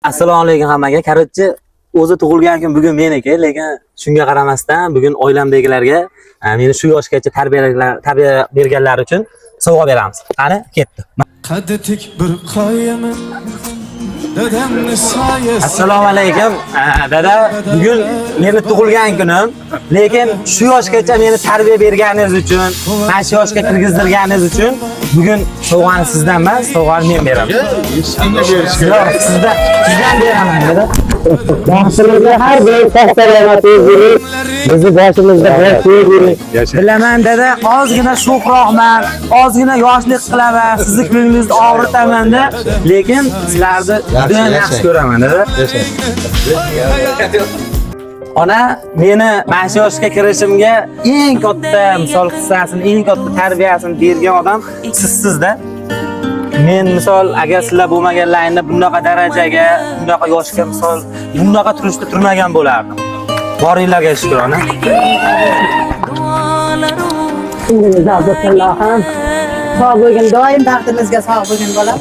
Assalomu alaykum hammaga. Короче, o'zi tug'ilgan kun bugun meniki, lekin shunga qaramasdan bugun oilamdagilarga meni shu yoshgacha tarbiya berganlari uchun sovg'a beramiz. Qani, ketdi. Qaddi tik bir qoyami dadamni soyasi. Assalomu alaykum. Dada, bugun meni tug'ilgan kunim, lekin shu yoshgacha meni tarbiya berganingiz uchun, mana shu yoshga kirgizdirganingiz uchun bugun sovg'ani sizdan emas, sovg'ani men beraman. Yo'q, sizdan beraman, dada. Baxtimizga har doim sog' salomat yuring. Bizni boshimizda bosh yuring. Bilaman dada, ozgina sho'xroqman, ozgina yoshlik qilaman, sizni ko'nglingizni og'ritaman-da, lekin sizlarni juda ham yaxshi ko'raman dada. Ona meni mana shu yoshga kirishimga eng katta misol hissasini, eng katta tarbiyasini bergan odam sizsizda. Men misol agar sizlar bo'lmaganlaringda bunaqa darajaga, bunaqa yoshga misol bunaqa turishda turmagan bo'lardim. Boringlarga shukur ona. Sog' bo'lgin, doim baxtimizga sog' bo'lgin bolam.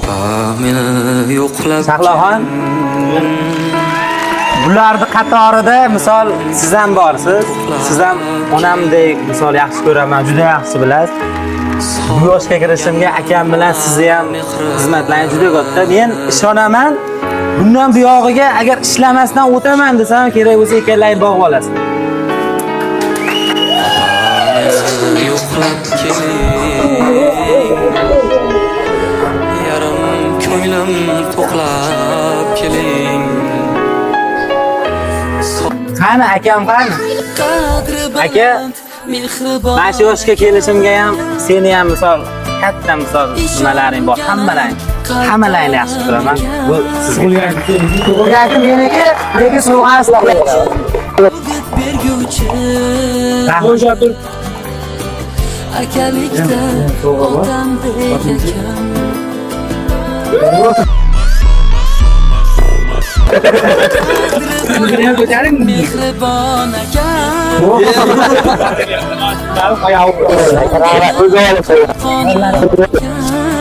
Meni yo'qlab Shahloxon, bularni qatorida misol siz ham borsiz. Siz ham onamdek misol yaxshi ko'raman, juda yaxshi bilasiz. Bu yoshga kirishimga akam bilan sizni ham xizmatlaringiz juda katta. Men ishonaman, bundan buyog'iga agar ishlamasdan o'taman desam, kerak bo'lsa ikkalangni bog'ib olasiz. Yo'qlab keling, yarim ko'nglim to'qlab keling. Qani akam, qani? Aka, mana shu yoshga kelishimga ham seni ham misol katta misol nimalaring bor, hammalaringni yaxshi ko'raman. Bu sizga tug'ilgan kun meniki, lekin sovg'ani sizlarga. Berguvchi Rahmat. Akalikda otamdek akam. Mehribon akam. Akam.